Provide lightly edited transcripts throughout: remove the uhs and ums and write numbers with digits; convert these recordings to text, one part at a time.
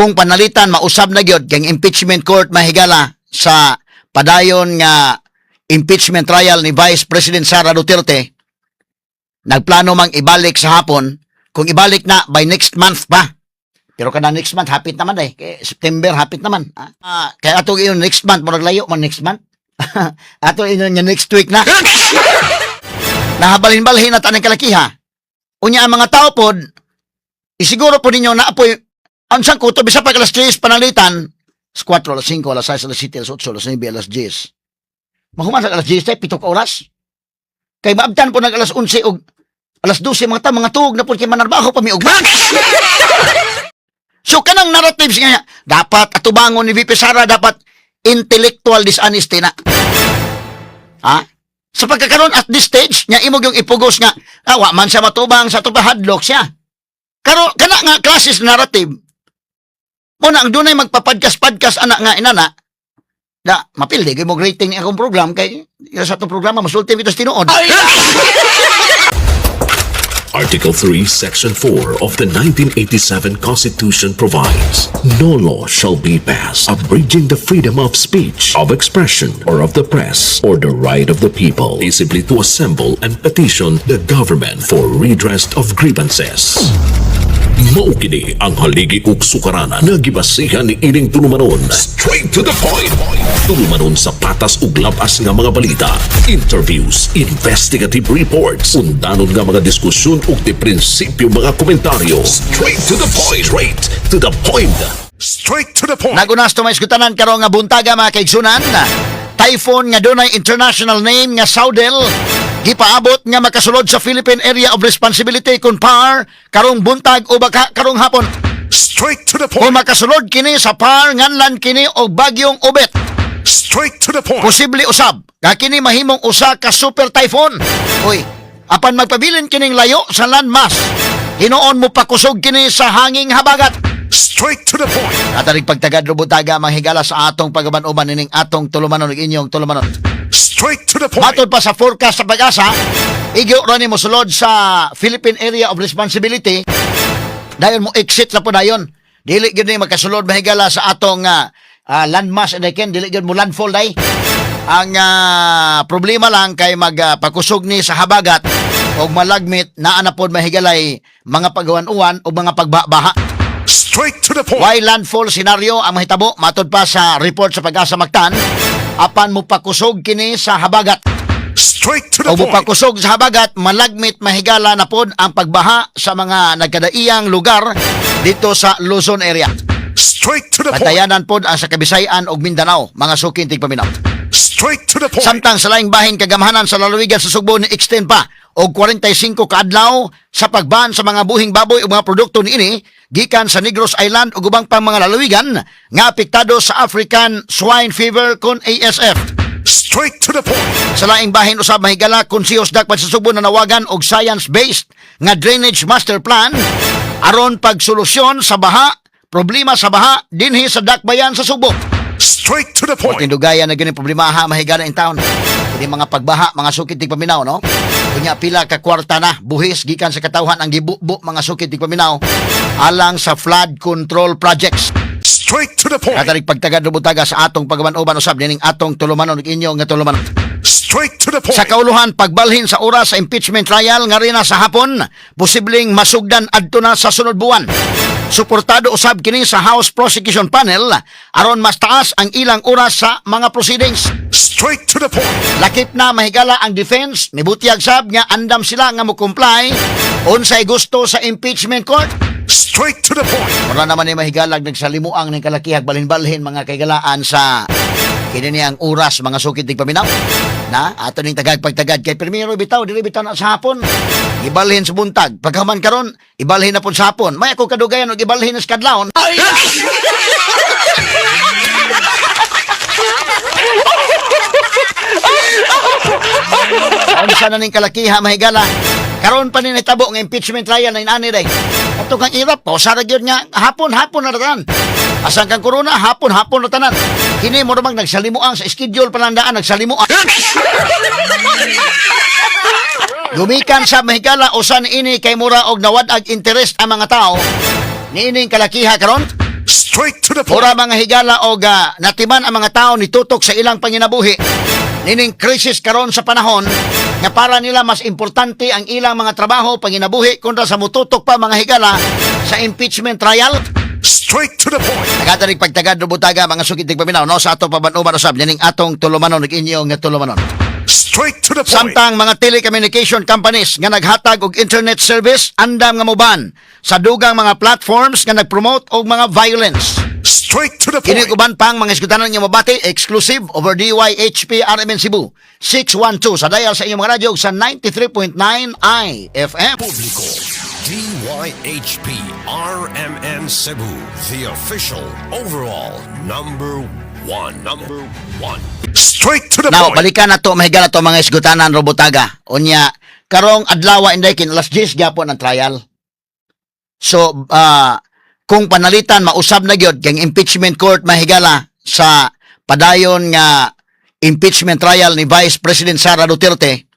Kung panalitan mausab na gyud kay impeachment court, mahigala, sa padayon nga impeachment trial ni Vice President Sara Duterte, nagplano mang ibalik sa hapon. Kung ibalik na, by next month pa. Pero kana next month hapit naman eh. Kay September hapit naman. Ah, kaya ato ingon next month, murag layo man next month. Ato ingon nga next week na. Nahabalhin-balhin na tanang kalakiha. Unya ang mga tao pod, isiguro po ninyo na apoy, ang sang kuto, bisa pa alas 3 panalitan, alas 4, alas 5, alas 6, alas 7, alas 8, alas 9, alas 10. Mahuman sa alas 10, tay, 7 ka oras. Kay maabtan po nag alas 11 og alas 12 mga ta, mga tuog na po kay manarbaho pa mi ugma. So kanang narratives nga dapat atubangon ni VP Sara, dapat intellectual dishonesty na. Ha? Sa pagkakaroon at this stage, nya imo yung ipugos nga, ah, wa man siya matubang sa hadlok siya. Karon kana nga classes narrative, mo na ang dunay magpa-podcast-podcast ana nga inana, na mapildi kay mo rating ni akong program kay sa atong programa masulti bitaw tinuod. Article 3, Section 4 of the 1987 Constitution provides, "No law shall be passed abridging the freedom of speech, of expression, or of the press, or the right of the people peaceably to assemble and petition the government for redress of grievances." Mao kini ang haligi ug sukaranan nga gibasihan ni ining tulumanon. Straight to the point. Tulumanon sa patas ug labas nga mga balita, interviews, investigative reports, undanon nga mga diskusyon ug di prinsipyo mga komentaryo. Straight to the point. Straight to the point. Straight to the point. Nagunas to may iskutanan karong nga buntaga, mga kaigsunan. Typhoon nga dunay international name nga Saudel gipaabot nga makasulod sa Philippine Area of Responsibility kun PAR karong buntag o baka karong hapon. Straight to the Kung point. Makasulod kini sa PAR, nganlan kini og bagyong Obet. Straight to the point. Posible usab nga kini mahimong usa ka super typhoon. Uy, apan magpabilin kining layo sa landmass. Hinuon mo pakusog kini sa hanging habagat. Straight to the point. Katarig pagtagad rubutaga manghigala sa atong pagaban-uban nining atong tulumanon ug inyong tulumanon. Straight to the point. Matod pa sa forecast sa PAGASA, igyo ra ni mosulod sa Philippine Area of Responsibility. Dayon mo exit na po dayon. Dili gyud ni makasulod, mahigala, sa atong landmass and ken dili gyud mo landfall day. Ang problema lang kay magpakusog ni sa habagat og malagmit naa na pod, mahigalay, mga pagawan-uwan o mga pagbabaha. Straight to the point. Why landfall scenario ang mahitabo matod pa sa report sa PAGASA Mactan, apan mo pakusog kini sa habagat. Straight to the O point. mopakusog sa habagat, malagmit, mahigala, na pod ang pagbaha sa mga nagkadaiyang lugar dito sa Luzon area. Straight to the point. Patayanan pod ang sa Kabisayan ug Mindanao, mga suking tigpaminaw. Straight to the point. Samtang sa laing bahin, kagamhanan sa lalawigan sa Sugbo ni extend pa og 45 kaadlaw sa pagban sa mga buhing baboy ug mga produkto niini gikan sa Negros Island ug ubang pang mga lalawigan nga apektado sa African Swine Fever kon ASF. Straight to the point. Sa laing bahin usab, mahigala, konseho sa Dakpan sa Sugbo na nawagan og science-based nga drainage master plan aron pagsolusyon sa baha, problema sa baha dinhi sa Dakbayan sa Sugbo. Straight to the point. Tindugayan na gani problema ha, mahigala, in town. Ini mga pagbaha, mga sukit tigpaminaw, no? Kunya pila ka kwarta na buhis gikan sa katawhan ang gibubo, mga sukit tigpaminaw, alang sa flood control projects. Straight to the point. Katarig pagtagad rubutaga sa atong pagaban-uban usab nining atong tulumanon ug inyo nga tulumanon. Straight to the point. Sa kauluhan, pagbalhin sa oras sa impeachment trial nga rina sa hapon, posibleng masugdan adto na sa sunod buwan. Suportado usab kini sa House Prosecution Panel aron mas taas ang ilang oras sa mga proceedings. Straight to the point. Lakip na, mahigala, ang defense nibutyag sab nga andam sila nga mo comply unsay gusto sa impeachment court. Straight to the point. Mura naman ni, mahigalag, nagsalimuang ning kalakihag balhin-balhin, mga kaigalaan, sa kini niyang oras, mga sukit tigpaminaw. Na ato ning tagag pagtagad kay primero bitaw dili bitaw na sa hapon. Ibalhin sa buntag. Pagkaman karon, ibalhin na pud sa hapon. May ako kadugayan og ibalhin na sa kadlawon. Unsa na ning kalakiha, mahigala? Karon pa ni nahitabo nga impeachment trial na inani day. Ato kang irap pa usara gyud nga hapon-hapon na tanan. Asan kang corona, hapon-hapon na tanan. Kini mo ramang nagsalimuang sa schedule pa lang daan nagsalimuang. Gumikan sa, mahigala, usan ini kay mura og nawad-ag interest ang mga tao niining kalakiha karon. Straight Straight to the point. Mura, mga higala, og natiman ang mga tao nitutok sa ilang panginabuhi nining krisis karon sa panahon nga para nila mas importante ang ilang mga trabaho, panginabuhi, kontra sa mututok pa, mga higala, sa impeachment trial. Straight to the point. Nagatanig pagtagad butaga, mga sukit paminaw, no, sa ato paban-uban usab nining atong tulumanon ug inyong nga tulumanon. Straight to the point. Samtang mga telecommunication companies nga naghatag og internet service andam nga moban sa dugang mga platforms nga nagpromote og mga violence. Straight to the Kini point. uban pang mga isgutanan nga mabati exclusive over DYHP RMN Cebu 612 sa dial sa inyong mga radyo ug sa 93.9 IFM. Publiko. DYHP RMN Cebu, the official overall number one. Number one. Straight to the Now, point. balikan na to, mahigala to, mga isgutanan, robotaga. Unya, karong adlaw, inday kin alas 10 gyapon ang trial. So, kung panalitan mausab na gyud kang impeachment court, mahigala, sa padayon nga impeachment trial ni Vice President Sara Duterte,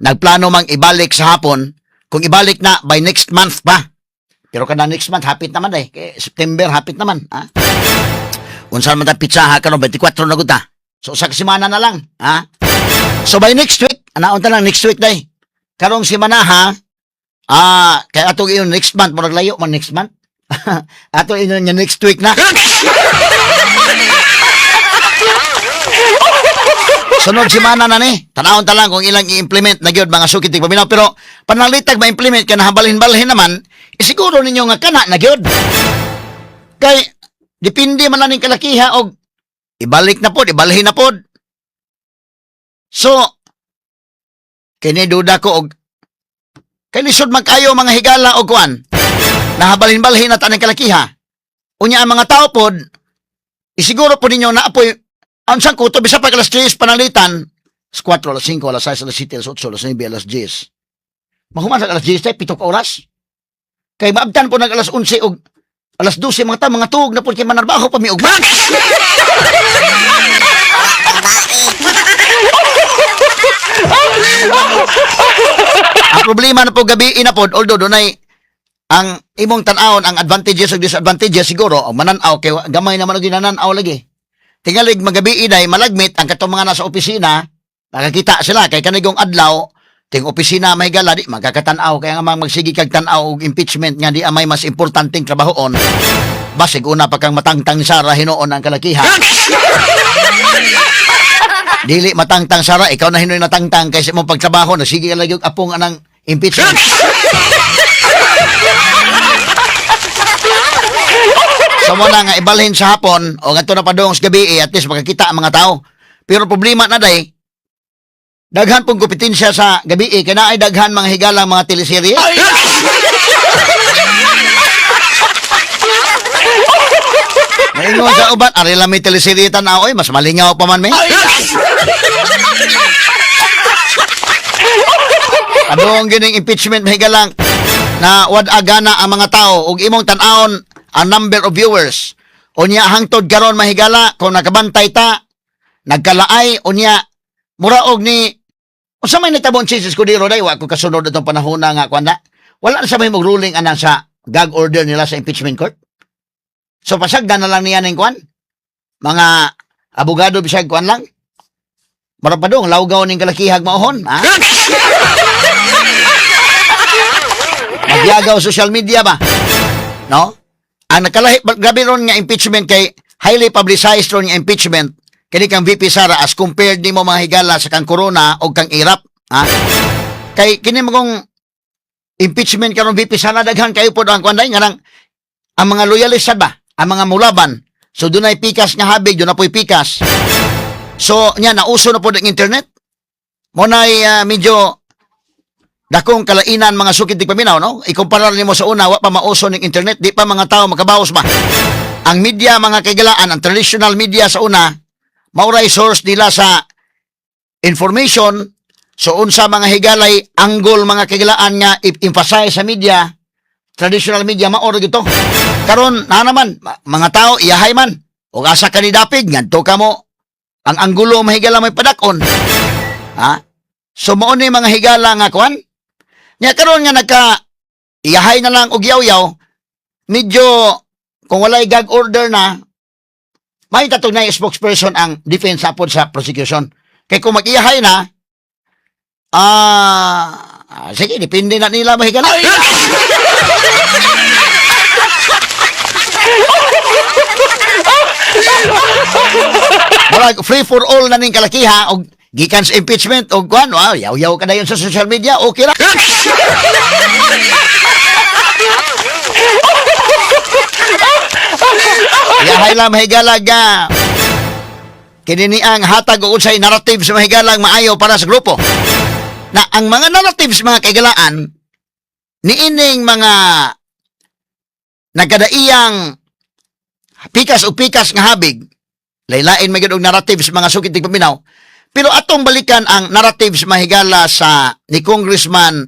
nagplano mang ibalik sa hapon, kung ibalik na by next month pa. Pero kada next month hapit naman eh. Kay September hapit naman, ha? Unsa man ta pitsaha karon, 24 na gud ta. So usa ka semana na lang, ha? So by next week, anaon ta lang next week day. Karong semana, ha? Kay ato iyon next month, murag layo man next month. Ato iyon nga next week na. Sunod semana na ni. Tanawon ta lang kung ilang i-implement na gyud, mga sukit paminaw, pero panalitag ma-implement ka na balhin-balhin naman, isiguro ninyo nga kana na gyud. Kay depende man lang ning kalakiha og ibalik na pod, ibalhin na pod. So kini duda ko og kay lisod man kayo, mga higala, og kuan. Nahabalhin-balhin na tanang kalakiha. Unya ang mga tao pod, isiguro po ninyo na apoy ang sang kuto bisa pa alas 3 panalitan, alas 4, alas 5, alas 6, alas 7, alas 8, alas 9, alas 10. Mahuman sa alas 10 tay 7 ka oras. Kay maabtan po nag alas 11 og alas 12 mga ta mga tuog na po kay manarbaho pa mi ugma. Ang problema na po gabi na pod, although dunay ang imong tan-awon ang advantages ug disadvantages siguro ang mananaw kay gamay naman og ginananaw lagi. Tingalig magabi inay malagmit ang katong mga nasa opisina, nakakita sila kay kanigong adlaw ting opisina may gala di magkakatan-aw, kaya nga mga magsige kag tan-aw og impeachment nga di amay mas importanteng trabahoon, basig una pa kang matangtang Sara hinuon ang kalakiha. Dili matangtang Sara, ikaw na hinuon natangtang kaysa imong pagtrabaho nagsige ka lagi og apong anang impeachment. So mo na nga ibalhin sa hapon o ngadto na padung sa gabi eh, at least makakita ang mga tao. Pero problema na day, daghan pong kompetensya sa gabi eh, kaya naay daghan mga higalang mga teleserye. Maingon sa uban, ari lang may teleserye tan-aw oy, mas malingaw pa man may. Adong gining impeachment, mahigalang, na wad agana ang mga tao ug imong tan-awon ang number of viewers. Unya hangtod karon, mahigala, kung nakabantay ta, nagkalaay unya mura og ni unsa may nitabo ang Chiz Escudero day, wa ko kasunod atong panahon na nga kuan na. Wala na sa may ruling anang sa gag order nila sa impeachment court. So pasagdan na lang niya ning kuan. Mga abogado bisag kuan lang. Mara pa dong, lawgaw ning kalakihag maohon, ha? Magyagaw social media ba? No? Ang nakalahi, grabe ron nga impeachment kay highly publicized ron nga impeachment kini kang VP Sara as compared nimo, mga higala, sa kang Corona o kang Irap. Ha? Kay kini mo kung impeachment karon VP Sara, daghan kayo pod ang kuan nga nang ang mga loyalist sad ba? Ang mga mulaban. So dunay pikas nga habig, doon na po'y pikas. So nya nauso na pod ang internet. Mo nay medyo dakong kalainan, mga sukit di paminaw, no? Ikumpara nimo sa una, wa pa mauso ning internet, di pa mga tao makabawas ba? Ang media, mga kaigalaan, ang traditional media sa una, mauray source nila sa information. So unsa, mga higalay, angle, mga kaigalaan, nga i-emphasize sa media, traditional media, maoro gito. Karon na naman, mga tao iyahay man. O asa ka ni dapig, ngadto ka mo. Ang anggulo, mahigala, may padakon. Ha? So mao ni, mga higala, nga kuan. Nya karon nga nagka iyahay na lang og yaw-yaw, medyo Kung walay gag order na, may tatong na spokesperson ang defense apod sa prosecution. Kay kung mag-iyahay na, sige, depende na nila, mahigala. Murag free for all na ning kalakiha og gikan sa impeachment og kuan, wow, yaw-yaw ka na yun sa social media, okay ra. Yahay lang, mahigalag, ga. Kini ni ang hatag og unsay narrative sa mahigalang maayo para sa grupo. Na ang mga narratives, mga kaigalaan, niining mga nagkadaiyang pikas o pikas nga habig, laylain may og narratives, mga sukit paminaw. Pero atong balikan ang narratives, mahigala, sa ni Congressman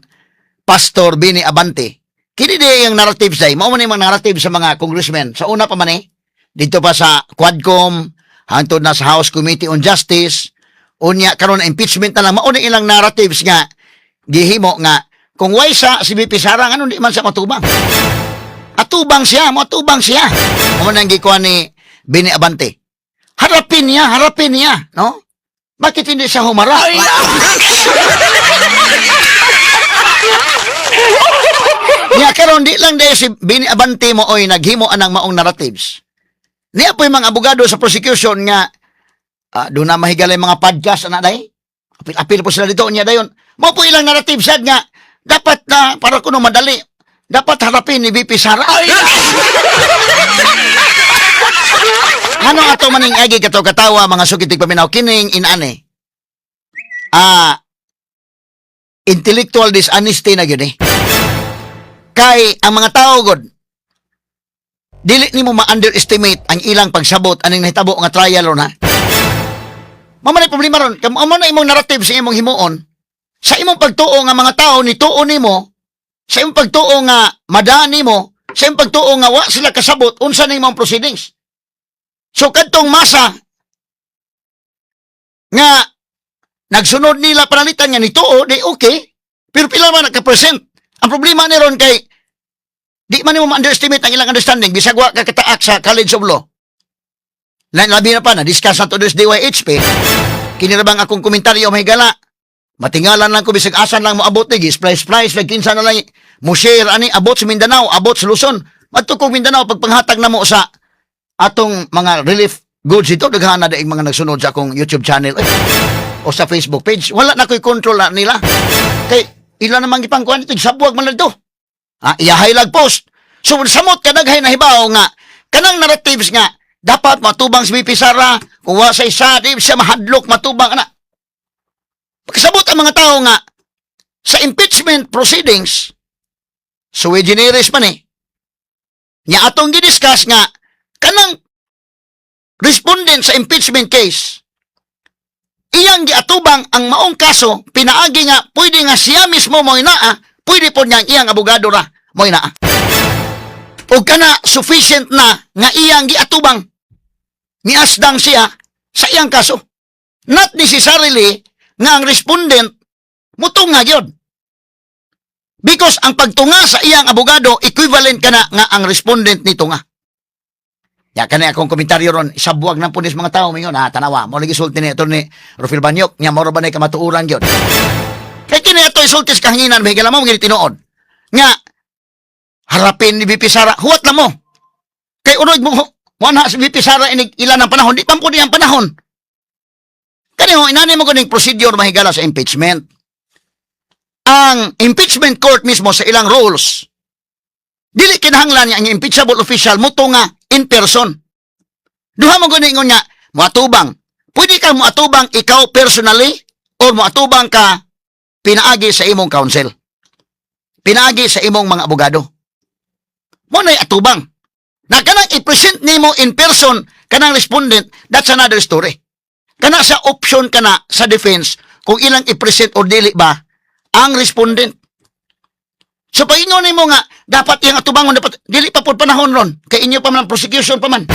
Pastor Bini Abante. Kini di ang narratives day, mao man ni mga narrative sa mga congressmen. Sa una pa man eh, dito pa sa Quadcom, hangtod na sa House Committee on Justice, unya karon impeachment na lang, mao na ilang narratives nga gihimo nga kung way sa si VP Sara, ngano di man siya matubang? Atubang siya, moatubang siya. Mao nang gikuha ni Bini Abante. Harapin niya, no? Bakit hindi siya humarap? Niya karon di lang dahil si Bini Abante mo oy naghimo anang maong narratives. Niya po'y mga abogado sa prosecution nga doon na mahigalay mga podcast ana day. Apil-apil po sila dito niya dayon. Mao po ilang narrative sad nga dapat na para kuno madali dapat harapin ni VP Sara. Ano ato maning agi kato katawa, mga sukitig paminaw, kining inani? Intellectual dishonesty na gyud eh. Kay ang mga tao god, dili nimo ma-underestimate ang ilang pagsabot aning nahitabo nga trial ron ha. Mao man ay problema ron, kay mao na imong narrative sa imong himuon, sa imong pagtuo nga mga tao ni tuo nimo, sa imong pagtuo nga madaan nimo, sa imong pagtuo nga wa sila kasabot unsa na imong proceedings. So kadtong masa nga nagsunod nila panalitan nga nituo, di okay. Pero pila man nagka-percent? Ang problema ni ron kay di man nimo ma-underestimate ang ilang understanding bisag wa ka kataak sa College of Law. Labi na pa na discuss na to this DYHP. Kini ra bang akong komentaryo, mahigala? Matingalan lang ko bisag asan lang moabot ni splice splice like kinsa na lang mo share ani, abot sa Mindanao, abot sa Luzon. Madto kog Mindanao pagpanghatag namo sa atong mga relief goods ito, daghan na daing mga nagsunod sa akong YouTube channel ay, o sa Facebook page. Wala na ko'y control na nila. Kay ila namang gipangkuan ito, sabwag man lang ito. Iyahay lag post. So samot kadaghay na hibaw nga kanang narratives nga dapat matubang si VP Sara, kung wa sa isa di siya mahadlok matubang ana. Pagkasabot ang mga tao nga sa impeachment proceedings sui generis man eh. Nya atong gidiscuss nga kanang respondent sa impeachment case, iyang giatubang ang maong kaso pinaagi nga pwede nga siya mismo mo inaa, pwede po niya ang iyang abogado ra mo inaa. O kana sufficient na nga iyang giatubang, miasdang siya sa iyang kaso. Not necessarily nga ang respondent mutunga gyud. Because ang pagtunga sa iyang abogado, equivalent kana nga ang respondent nito nga. Ya kani akong komentaryo ron, isabuag ng punis mga tao mingon, ah, tanawa, mo lagi sulti ni Atty. Rufil Banyok, nya moro ba na kamatuoran gyud. Kay kini ato isulti sa kahanginan, may mo mga tinuod. Nga harapin ni VP Sara, huwat na mo. Kay unog mo wanha si VP Sara inig ilan ang panahon, di pa po ang panahon. Kani ho, inani mo kuning procedure, mahigala, sa impeachment. Ang impeachment court mismo sa ilang rules, dili kinahanglan niya ang impeachable official mutunga in person. Duha mo gani ingon nga moatubang. Pwede ka moatubang ikaw personally or moatubang ka pinaagi sa imong counsel. Pinaagi sa imong mga abogado. Mo na'y atubang. Na kanang i-present nimo in person kanang respondent, that's another story. Kana sa option kana sa defense kung ilang i-present or dili ba ang respondent. So pag ingon nimo nga dapat iyang atubangon, dapat dili pa pud panahon ron kay inyo pa man ang prosecution pa man.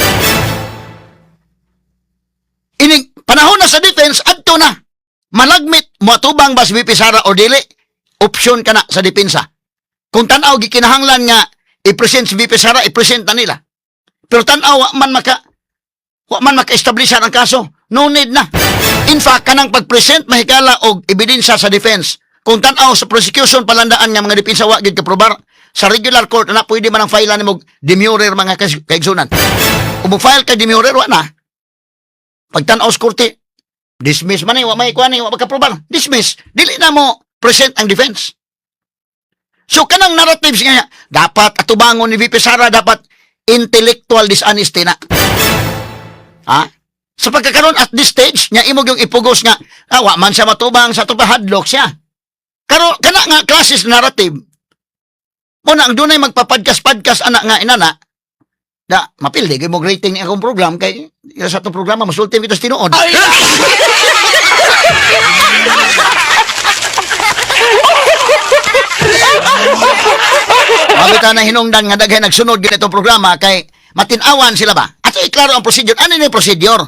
Ining panahon na sa defense, adto na. Malagmit moatubang ba si VP Sara o dili, option kana sa depensa. Kung tan-aw gikinahanglan nga i-present si VP Sara, i-present na nila. Pero tan-aw, wa man maka-establish ang kaso. No need na. In fact, kanang pag-present, mahigala, og ebidensya sa defense. Kung tan-aw sa prosecution palandaan nga mga depensa wa gid kaprobar sa regular court na, pwede man ang file nimo demurrer, mga kaigsunan. Kung mo file ka demurrer, wa na. Pagtan-aw sa korte, dismiss man eh, wa may kuan eh, wa makaprobar. Dismiss. Dili na mo present ang defense. So kanang narratives nga dapat atubangon ni VP Sara, dapat intellectual dishonesty na. Ha? Sa pagkakaroon at this stage, nga imo yung ipugos nga, wa man siya matubang sa ato pa, hadlok siya. Karon kana nga classes narrative. Mo na ang dunay magpa-podcast-podcast ana nga inana, da mapildi kay mo rating ni akong program kay sa atong programa masulti kita sa tinuod. Mabita na hinungdan nga daghay nagsunod gid itong programa kay matin-awan sila ba. Ato iklaro ang procedure. Ano ni procedure?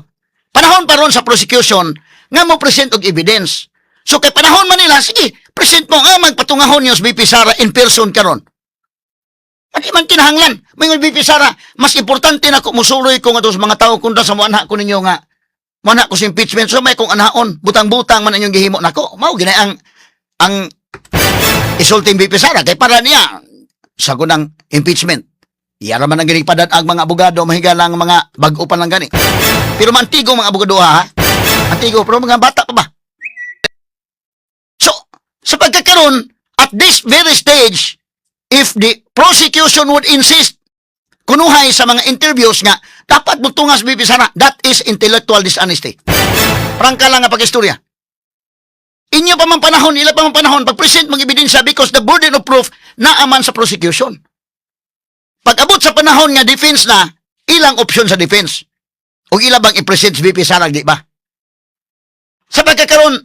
Panahon pa ron sa prosecution nga mo present og evidence. So kay panahon man nila, sige, present mo nga magpatungahon niyo sa VP Sara in person karon. Adi man kinahanglan. May VP Sara, mas importante na ko musuloy ko nga sa mga tao kontra sa muanha ko ninyo nga muanha ko sa impeachment. So may kong anhaon, butang-butang man inyong gihimo nako. Mao ginay ang isulting VP Sara kay para niya sa kunang impeachment. Iyara man ang ginipadan ang mga abogado, mahigala ang mga bag-o pa lang gani. Pero mantigo mga abogado ha. Antigo, pero mga bata pa ba? So, sa pagkakaroon, at this very stage, if the prosecution would insist, kunuhay sa mga interviews nga, dapat mutungas VP Sara, that is intellectual dishonesty. Prangka lang nga pag-istorya. Inyo pa man panahon, ila pa man panahon, pag-present mga ebidensya because the burden of proof naaman sa prosecution. Pag abot sa panahon nga defense na, ilang opsyon sa defense. O ila bang i-present si VP Sara, di ba? Sa pagkakaroon,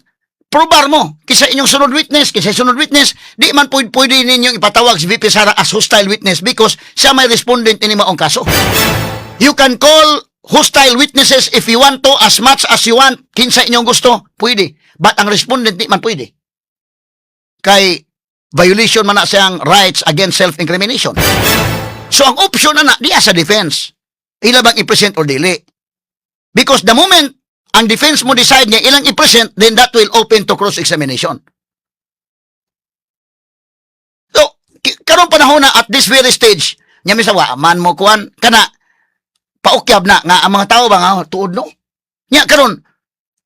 probar mo, kisa inyong sunod witness, kisa sunod witness, di man pwede ninyong ipatawag si VP Sara as hostile witness because siya may respondent ini maong kaso. You can call hostile witnesses if you want to, as much as you want, kinsa inyong gusto, pwede. But ang respondent di man pwede. Kay violation man na siyang rights against self-incrimination. So ang option na na, diya sa defense. Ila bang i-present or dili? Because the moment ang defense mo decide nga ilang i-present, then that will open to cross-examination. So, karong panahon na at this very stage, nya misa wa man mo kuan kana paukyab na nga ang mga tao ba nga tuod no. Nya karon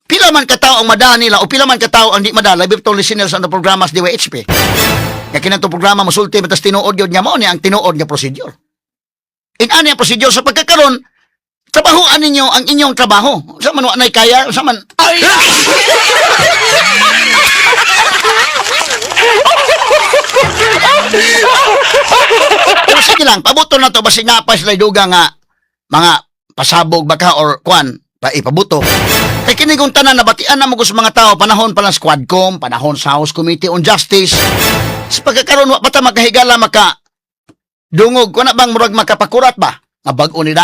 pila man ka tao ang madala nila o pila man ka tao ang di madala bitong listeners ang programa sa DYHP. Nga kinatong programa mosulti matas tinuod gyud nga mao ni ang tinuod nga procedure. In ani ang procedure sa pagkakaron, trabahoan ninyo ang inyong trabaho. Sa man wa nay kaya, sa man. Ay! Pero sige lang, pabuto na to basig na pa sila duga nga mga pasabog baka or kwan, pa ipabuto. Kay kini kung tanan nabatian na mo ko sa mga tao panahon pa lang Squadcom, panahon sa House Committee on Justice. Sa pagkakaroon wa pa ta makahigala maka dungog ko na bang murag makapakurat ba nga bag-o nila.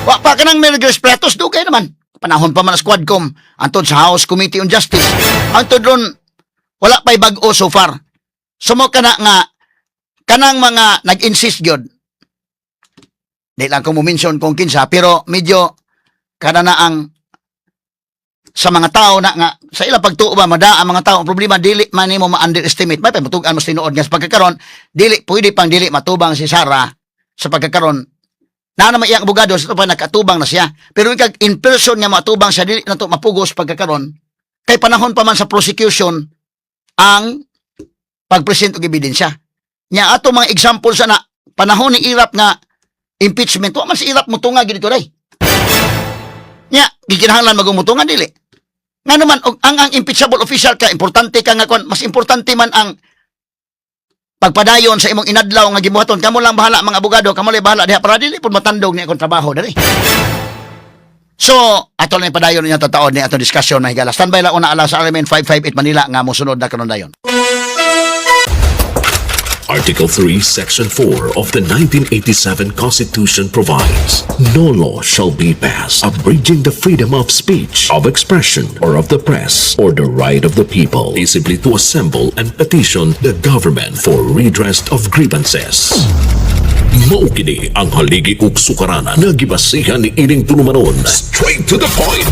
Wa pa kanang Mary Grace Piattos, dugay naman. Panahon pa man ang Squadcom antod sa House Committee on Justice. Antod ron wala pa'y bag-o so far. Sumo kana nga kanang mga nag-insist gyud. Di lang ko mo mention kung kinsa pero medyo kada na ang sa mga tao na nga sa ilang pagtuo ba mada ang mga tao. Ang problema, dili man nimo ma-underestimate, may pamatugan mo sa tinuod nga sa pagkakaron dili pwede pang dili matubang si Sara sa pagkakaron na naman iyang abogado sa pa nakatubang na siya, pero ikag in person nga matubang siya, dili na to mapugos pagkakaron kay panahon pa man sa prosecution ang pagpresent og ebidensya nya. Ato mga example sa na panahon ni Erap nga impeachment, wa man si Erap mutunga gid dito day nya gikinahanglan magumutunga dili nga naman og ang impeachable official ka, importante ka nga kon mas importante man ang pagpadayon sa imong inadlaw nga gibuhaton. Kamo lang bahala, mga abogado, kamo lang bahala diha para dili pud matandog ni akong trabaho diri. So ato lang padayon niya tataon ni atong discussion na higala. Standby lang una ala sa RMN 558 Manila nga mosunod na karon dayon. Article 3, Section 4 of the 1987 Constitution provides no law shall be passed abridging the freedom of speech, of expression, or of the press, or the right of the people peaceably to assemble and petition the government for redress of grievances. Mao kini ang haligi ug sukaranan nga gibasihan ni ining tulumanon. Straight to the point.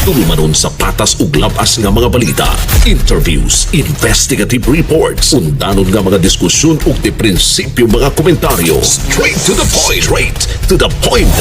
Tulumanon sa patas ug labas nga mga balita, interviews, investigative reports, undanon nga mga diskusyon ug di prinsipyo mga komentaryo. Straight to the point. Straight to the point.